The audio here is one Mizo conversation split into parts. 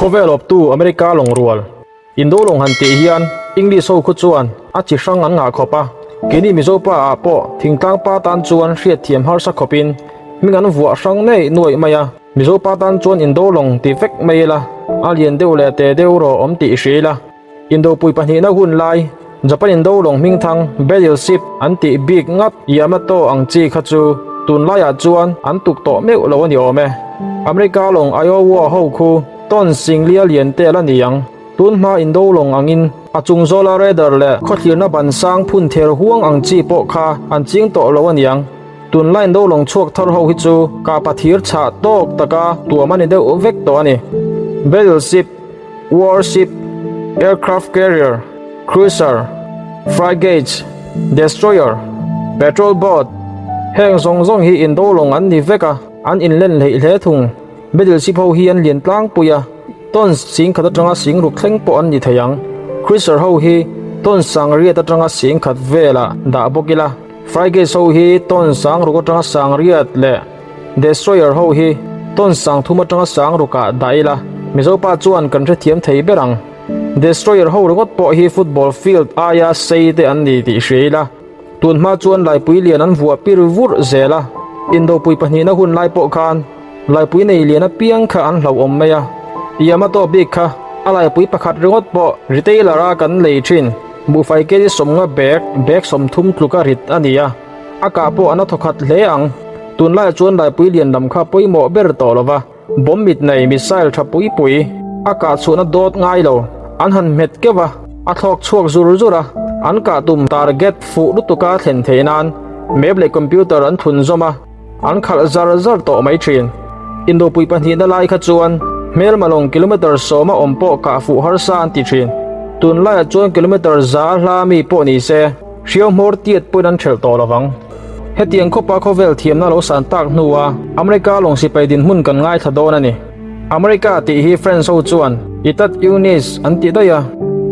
Khawvel awptu America lawng rual Indo lawng han tih hian English ho khu chuan a chi hrang an ngah khawp a, keini Mizo pa ah pawh thingtlang pa tan chuan hriatthiam harsa khawpin hming an vuah hrang nei nuaih mai a, Mizo pa tan chuan Indo lawng ti vek mai ila, a lian deuh leh te deuh rawh awm tih hria ila. Indopui pahnihna hun lai, Japan indo lawng hmingthang Battleship an tih bik ngat Yamato ang chi kha chu tunlaiah chuan an tuk tawh meuh lo a ni awm e. America lawng Iowa ho khu tawn singlia lian te a la ni ang. Tun hma indo lawng angin a chung zawla radar leh khawthlirna ban sang phun ther huang ang chi pawh kha an ching tawh lo a ni ang. Tunlai indo lawng chhuak thar ho hi chu kahpa thir chhah tawk taka tuam a ni deuh vek tawh a ni. Battleship. Warship, aircraft carrier, cruiser, frigates, destroyer, patrol boat, heng zawng zawng hi indo lawng an ni vek a, an inlen hleih hle thung. Battleship ho hi an lian tlangpui a, tons singkhat atanga singruk thleng pawh an ni thei ang. Cruiser ho hi tons sangriat atanga singkhat velah dah bawk ila, frigates ho hi tons sangruk atanga sangriat leh Destroyer ho hi tawn sang thum atanga sang rukah dah ila, Mizo pa chuan kan hrethiam thei ber ang. Destroyer ho ringawt pawh hi football field aia sei te an ni tih hria ila, tun hma chuan laipui lian an vuah pir vurh zel a, indopui pahnihna hun lai pawh khan laipui nei lian apiang kha an hlauhawm mai a. Yamato bik kha a laipui pakhat ringawt pawh retailer a kan lei thin, buhfai kg sawmnga bag, bag 30 tluka rit a ni a. A kah pawh a na thawkhat hle ang. Tunlaiah chuan laipui lian lam kha pawimawh ber tawh lo va, bomb mit nei missile tha pui pui a kah chhuahna dawt ngai lo. An han hmet keuh a, a thlawk chhuak zur zur a, an kah tum target fuh lutuka thlen theih nan map leh computer an thun zawm a, an khalh zar zar tawh mai thin. Indopui pahnihna lai kha chuan hmelma lawng kilometer sawma awm pawh kah fuh harsa an ti thin. Tunlaiah chuan kilometer za hla mi pawh ni se. Hriau hmawr tiat pawhin an ṭhelh tawh lovang. Hetiang khawpa khawvel thiamna lo san tak hnua America lawng sipai dinhmun kan ngaithla dawn a ni. America tih hi French ho chuan Etat Unis an ti daih a,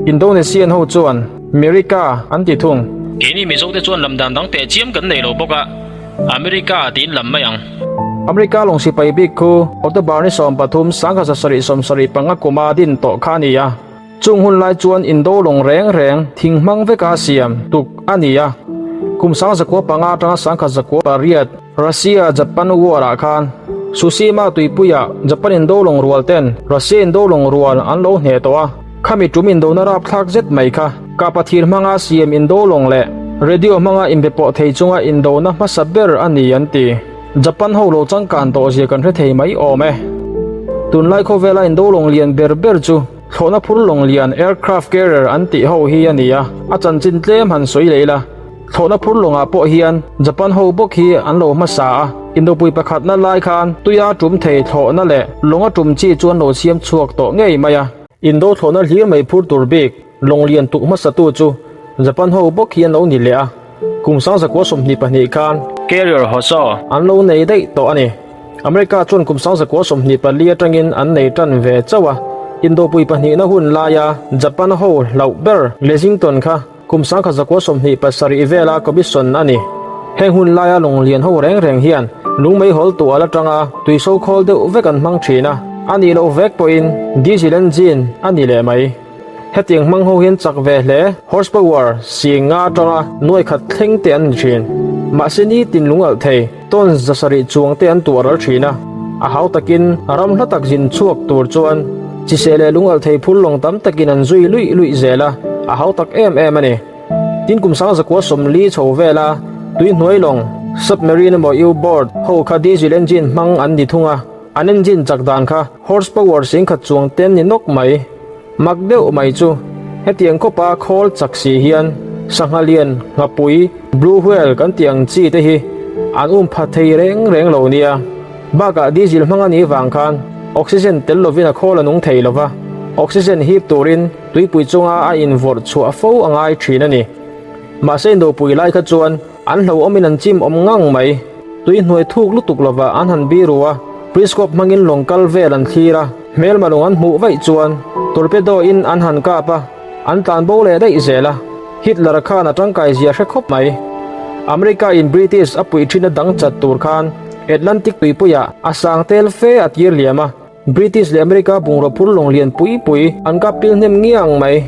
Indonesian ho chuan Merika an ti thung. Keini Mizote chuan lam dan dang teh chiam kan nei lo bawk a, America tiin lam mai ang. America lawng sipai bik khu October ni 13, 1775 kuma din tawh kha a ni a. Chung hun lai chuan indo lawng reng reng thing hmang veka siam tuk a ni a. Kum 1905 atanga 1908 Russia Japan War ah khan Tsushima tuipuiah Japan indo lawng rual ten Russia indo lawng rual an lo hneh tawh a. Khami tum indona rapthlak zet mai kha kapa thir hmanga siam indo lawng leh radio hmanga inbe pawh thei chunga indona hmasa ber a ni an ti. Japan ho lo changkan tawh zia kan hre thei mai awm e. Tunlai khawvela indo lawng lian ber ber chu Thlawhna phur lawng lian aircraft carrier an tih ho hi a ni a, a chanchin tlem han sawi leh ila. Thlawhna phur lawngah pawh hian Japan ho bawk hi an lo hmasa a, indopui pakhatna lai khan tuia tum thei thlawhna leh lawnga tum chi chu an lo siam chhuak tawh ngei mai a. Indo thlawhna hlir mai phur tur bik lawng lian tuk hmasatu chu Japan ho bawk hi an lo ni leh a, kum 1922 khan Carrier Hoso an lo nei daih tawh a ni. America chuan kum 1924 atangin an nei tan ve chauh a, Indopui pahnihna hun laia Japan ho hlauh ber Lexington kha kum 1927 vela commission a ni. Heng hun laia lawng lian ho reng reng hian lungmei hawl tual atanga tui so khawl deuh vek an hmang thin a, a nih loh vek pawhin diesel engine a ni leh mai. Hetiang hmang ho hian chak ve hle, horsepower si nga atanga nuai khat thleng te an ni thin. Mahse nitin lungalh thei, tons 700 chuang te an tuah ral thin a, a hau takin ram hla tak zin chhuak tur chuan chiseh leh lungalh thei phur lawng tam takin an zui luih luih zel a, a hau tak em em a ni. Tin kum 1940 chho vela tui hnuai lawng, submarine emaw U-boat ho kha diesel engine hmang an ni thung a, an engine chak dan kha horsepower 10,000 chuang te an ni nawk mai. Mak deuh mai chu hetiang khawpa khawl chak si hian sangha lian, nghapui, blue whale kan tih ang chi te hi an um pha thei reng reng lo nia. Bakah diesel hmang a nih vang khan oxygen tel lovin a khawl a nung thei lova, oxygen hip turin tuipui chunga a invawrh chhuah fo a ngai thin a ni. Mahse indopui lai kha chuan an hlauhawmin an chim awm ngang mai. Tui hnuai thuk lutuk lova an han biru a, periscope hmangin lawng kal vel an thlir a, hmelma lawng an hmuh vaih chuan torpedo in an han kap a, an tlan bo leh daih zel a. Hitler khan a tangkai zia hre khawp mai. America in British a puih thin a dang chat tur khan Atlantic tuipuiah a sang tel fe a tir liam a. British leh America bungraw phur lawng lian pui pui an kap pil hnem ngiang mai.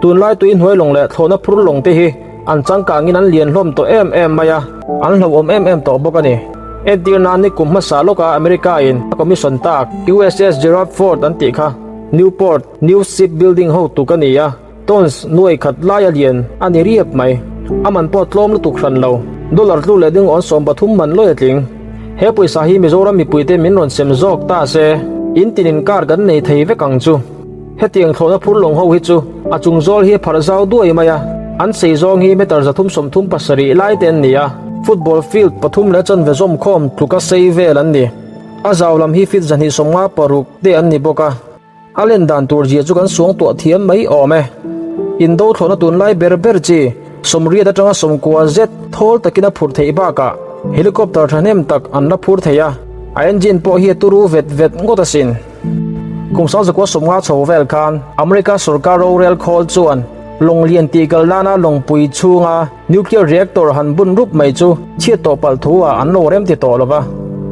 Tunlai tui hnuai lawng leh thlawhna phur lawng te hi an changkangin an lian hlawm tawh em em mai a, an hlauhawm em em tawh bawk a ni. Entir nan ni kum hmasa lawka America in a commission tak USS Gerald Ford an tih kha Newport News Shipbuilding ho tuk a ni a. Tons nuai khat lai a lian a ni riap mai. A man pawh tlawm lutuk hran lo. Dollar tlu leh ding awn 13 man lawi a tling. He pawisa hi Mizoram mipuite min rawn sem zawk ta se, in tin in kar kan nei thei vek ang chu. Hetiang thlawhna phur lawng ho hi chu a chung zawl hi a pharh zau duai mai a, an sei zawng hi meter 337 lai te an ni a, football field pathum leh chanve zawmkhawm tluka sei vel an ni. A zau lam hi feet 256 te an ni bawk a. A len dan tur zia chu kan suang tuah thiam mai awm e. Indo thlawhna tunlai ber ber chi 80 atanga 90 zet thawl takin a phurh theih bakah helicopter thahnem tak an la phur thei a, a engine pawh hi a turu vet vet ngawt asin. Kum 1950 chho vel khan America sorkar rorel khawl chuan lawng lian tih kal nana lawngpui chhunga Nuclear reactor han bun rup mai chu chhiat tawh palh thu ah an lo rem ti tawh lova.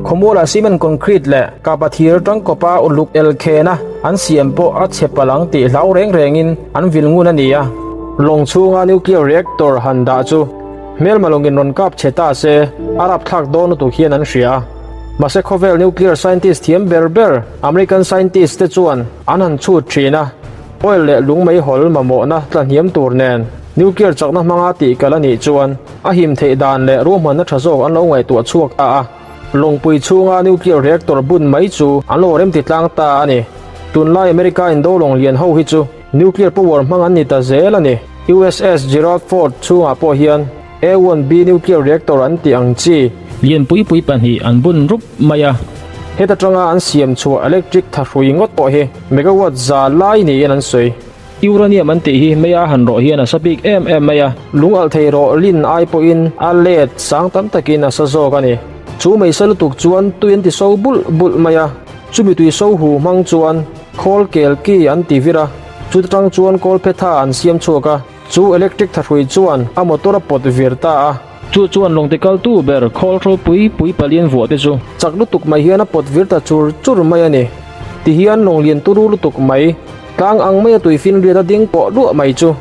Khawmualah cement concrete leh kapa thir tangkawpa uluk el khena an siam pawh a chhe palh ang tih hlau reng rengin an vil ngun a ni a. Lawng chhunga nuclear reactor han dah chu hmelma lawngin rawn kap chhe ta se a rapthlak dawn lutuk hian an hria a. Mahse khawvel nuclear scientist thiam ber ber American scientist te chuan an han chhut thin a. Oil leh lung meihawl mamawhna tla hniam tur nen nuclear chakna hmanga tih kal a nih chuan a him theih dan leh ruahmanna tha zawk an lo ngaihtuah chhuak ta a. Lawngpui chhunga nuclear reactor bun mai chu an lo rem ti tlang ta a ni. Tunlai America indo lawng lian ho hi chu nuclear power hmang an ni ta zel a ni. USS Gerald Ford chhungah pawh hian A-1B nuclear reactor an tih ang chi lian pui pui pahnih an bun rup mai a. Heta tanga an siam chhuah electric thahrui ngawt pawh hi megawatt za lai niin an sawi. Uranium an tih hi meia han rawh hian a sa bik em em mai a. Lung alh thei rawh lin ai pawhin a let sang tam takin a sa zawk a ni. Chu mei sa lutuk chuan tui an ti so bulh bulh mai a, chumi tui so hu hmang chuan khawl kel ki an ti vir a, chuta tang chuan kawlphetha an siam chhuak a. Chu electric thahrui chuan a motor a pawt vir ta a. Chu chuan lawngte kaltu ber khawl ropui pui palian vuah te chu. Chak lutuk mai hian a pawt vir ta chur chur mai a ni. Ti hian lawng lian turu lutuk mai, tlang ang maia tui finriat a ding pawh luah mai chu.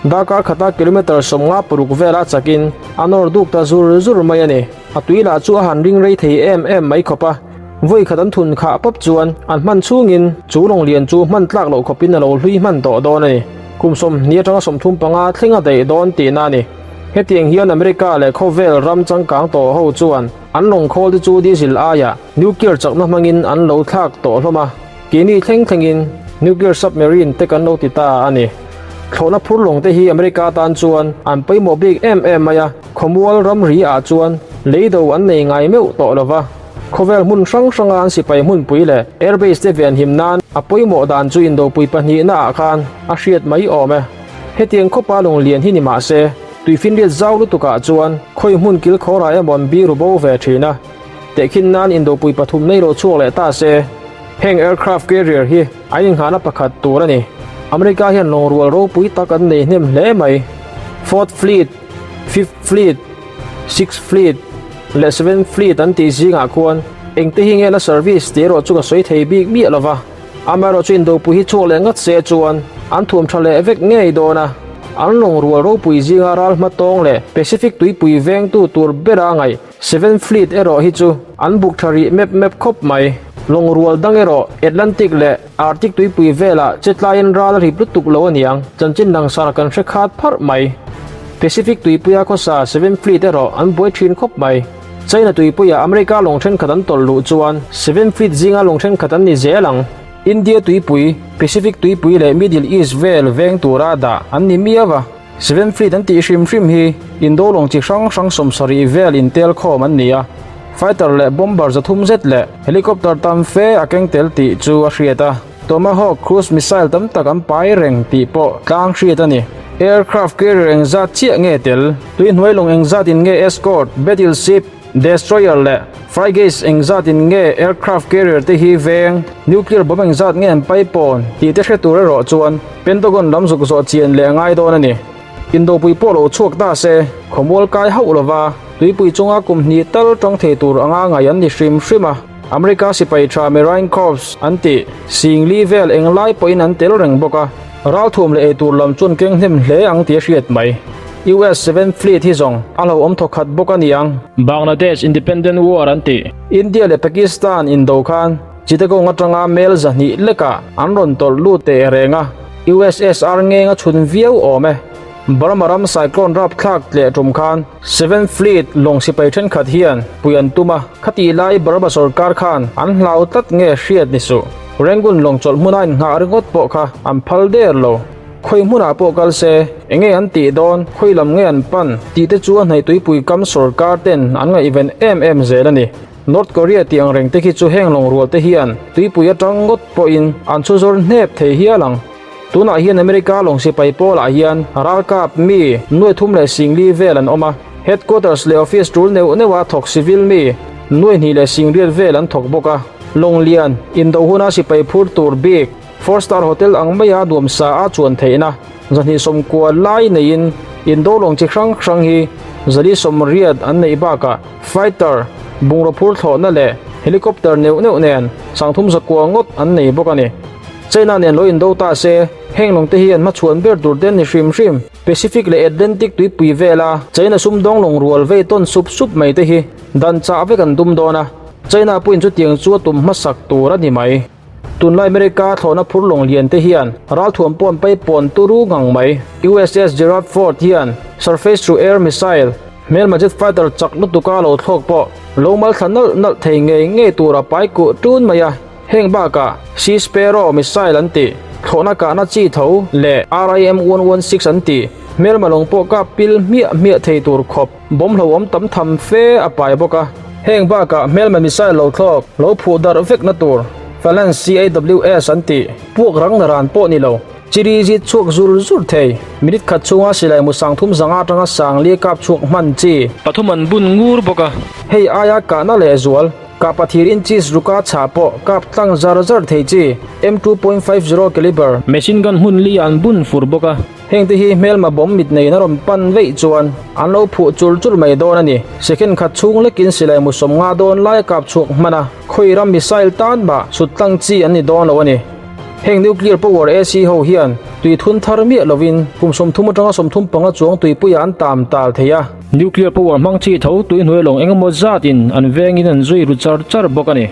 Darkar khata kilometre 56 vela chakin a nawr duk ta zur zur mai a ni. A tui lah chu a han ring rei thei em em mai khawp a. Vawi khat an thun khah pawp chuan an hman chhungin chu lawng lian chu hman tlak loh khawpin a lo hlui hman tawh dawn a ni. Kum 20 atanga 35 thleng a daih dawn tihna a ni. Hetiang hian America leh khawvel ram changkang tawh ho chuan an lawng khawl te chu diesel aiah nuclear chakna hmangin an lo thlak tawh hlawm a. Keini thleng thlengin nuclear submarine te kan lo ti ta a ni. Thlawhna phur lawng te hi America tan chuan an pawimawh bik em em mai a, khawmual ramri ah chuan leido an nei ngai meuh tawh lova. Khawvel hmun hrang hranga an sipai hmunpui leh airbase te venhim nan a pawimawh dan chu indopui pahnihna ah khan a hriat mai awm e. Hetiang khawpa lung lian hi ni mah se, tuifinriat zau lutuk ah chuan khawi hmun kil khawrah emaw an biru bo ve thin a. Tehkhin nan indopui pathum nei lo chhuak leh ta se, heng aircraft carrier hi an inghahna pakhat tur a ni. America hian lawng rual ropui tak an nei hnem hle mai. Fourth Fleet, Fifth Fleet, Sixth Fleet leh Seventh Fleet an tih zingah khuan engte hi nge la service tih erawh chu ka sawi thei bik miah lova. Amaherawhchu indopui hi chhuak leh ngat se chuan an thuam tha leh vek ngei dawn a. An lawng rual ropui zinga ral hma tawng leh Pacific tuipui vengtu tur bera ngaih Seventh Fleet erawh hi chu an buk tha rih mep mep khawp mai. Lawng rual dang erawh Atlantic leh Arctic tuipui velah che tlaiin ral a rip lutuk lo aniang, chanchin langsar kan hre khat pharh mai. Pacific tuipuia khawsa Seventh Fleet erawh an buai thin khawp mai. China tuipuia America lawng thenkhat an tawlh luh chuan Seventh Fleet zinga lawng thenkhat an ni zel ang. India tuipui, Pacific tuipui leh Middle East vel veng tura dah an ni miau a. Seventh Fleet an tih hrim hrim hi indo lawng chi hrang hrang 70 vel intel khawm an ni a. Fighter leh bomber 300 zet leh helicopter tam fe a keng tel tih chu a hriat a. Tomahawk cruise missile tam tak an pai reng tih pawh tlang hriat a ni. Aircraft carrier engzat chiah nge tel? Tuihnuai lawng engzat in nge escort, battleship, destroyer leh frigates engzat in nge aircraft carrier te hi veng? Nuclear bomb engzat nge an pai pawn tih te hre tur erawh chuan Pentagon lam zuk zawh chian leh a ngai dawn a ni. Indopui pawh lo chhuak ta se, khawmual kai hauh lova tuipui chunga kum hnih tal tawng thei tur anga ngaih an ni hrim hrim a. America sipai tha Marine Corps an tih singli vel englai pawhin an tel reng bawk a, ralthuam leh eitur lam chuan keng hnem hle ang tih a hriat mai. US Seventh Fleet hi zawng a hlauhawm thawkhat bawk a ni ang. Bangladesh Independent War an tih. India leh Pakistan indo khan Chittagong atanga mel 200 lekah an rawn tawlh lut teh reng a, USSR ngeng a chhun viau awm e. Burma ram cyclone rapthlak tleh tum khan Seventh Fleet lawng sipai thenkhat hian pui an tum a, khatih lai Burma sorkar khan an hlau tlat nge hriat ni suh. Rangoon lawng chawlh hmuna innghah ringawt pawh kha an phal der lo. Khawi hmunah pawh kal se, enge an tih dawn, khawi lam nge an pan tih te chu a hnaih tuipui kam sorkar ten an ngaihven em em zel a ni. North Korea tih ang reng te khi chu heng lawng rual te hian tuipui atang ngawt pawhin an chhu zawr hnep thei hial ang. Tunah hian America lawng sipai pawlah hian ralkap mi nuai thum leh singli vel an awm a, headquarters leh office tul neuh neuha thawk civil mi nuai hnih leh singriat vel an thawk bawk a. Lawng lian indo huna sipai phur tur bik four star hotel ang maia nuamsa a chuan theihna 290 lai neiin indo lawng chi hrang hrang hi 480 an neih bakah fighter, bungraw phur thlawhna leh helicopter neuh neuh nen 309 ngawt an nei bawk a ni. China nen lo indo ta se, heng lawng te hi an hmachhuan ber tur te an ni hrim hrim. Pacific leh Atlantic tuipui vela China sumdawng lawng rual vei tawn sup sup mai te hi dan chah vek an tum dawn a, China pawhin chutiang chu a tum hmasak tur a ni mai. Tunlai America thlawhna phur lawng lian te hian ralthuam pawh an pai pawn turu ngang mai. USS Gerald Ford hian surface to air missile, hmelma jet fighter chak lutuka lo thlawk pawh lo mal thla nalh nalh thei ngei ngei tura pai kuh tun mai a. Heng bakah Sea Sparrow missile an tih, thlawhna kahna chi tho leh RIM 116 an tih, hmelma lawng pawh kap pil hmiah hmiah thei tur khawp bomb hlauhawm tam tham fe a pai bawk a. Heng bakah hmelma missile lo thlawk, lo phuh darh vekna tur Phalanx CAWS an tih, puak rang na ran pawh ni lo, chiri zit chhuak zur zur thei, minute khat chhunga silai mu 30 zanga atanga sangli kap chhuak hman chi. Pathum an bun ngur bawk a. Hei aia kahna lehzual Kapa thir inches ruka chhah pawh kap tlang zar zar thei chi, M 2.50 caliber. Machine gun hmun li an bun fur bawk a. Heng te hi hmelma bomb mit neiin a rawn pan veih chuan an lo phuh chur chur mai dawn a ni. Second khat chhung lekin silai mu 50 dawn lai a kap chhuak hman a, khawi ram missile tan mah sut tlang chi an ni dawn lo a ni. Heng nuclear power AC ho hian tui thun thar miah lovin kum 30 atanga 35 chuang tuipuiah an tam tal thei a. Nuclear power hmang chi tho tui hnuai lawng eng emaw zatin an vengin an zui ru char char bawk a ni.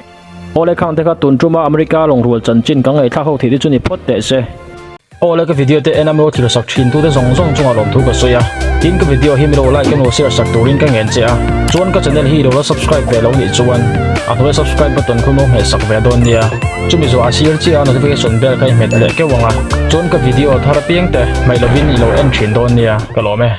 Awle khang te kha tun tuma America lawng rual chanchin ka ngaihthlak ho theih te chu ni phawt teh se. Awle ka video te en a milo thil sak thin tu te zawng zawng chungah lawmthu ka sawi a. Tin ka video hi milo like emaw share sak turin ka ngen che a. Chuan ka channel hi ilo la subscribe ve lo nih chuan a hnuaia subscribe button khu mawng hmeh sak ve dawn nia. Chumi zawh a sir chiah a notification bell kha i hmet leh keuh ang a. Chuan ka video thar apiang te hmaih lovin ilo en thin dawn nia ka lawm e.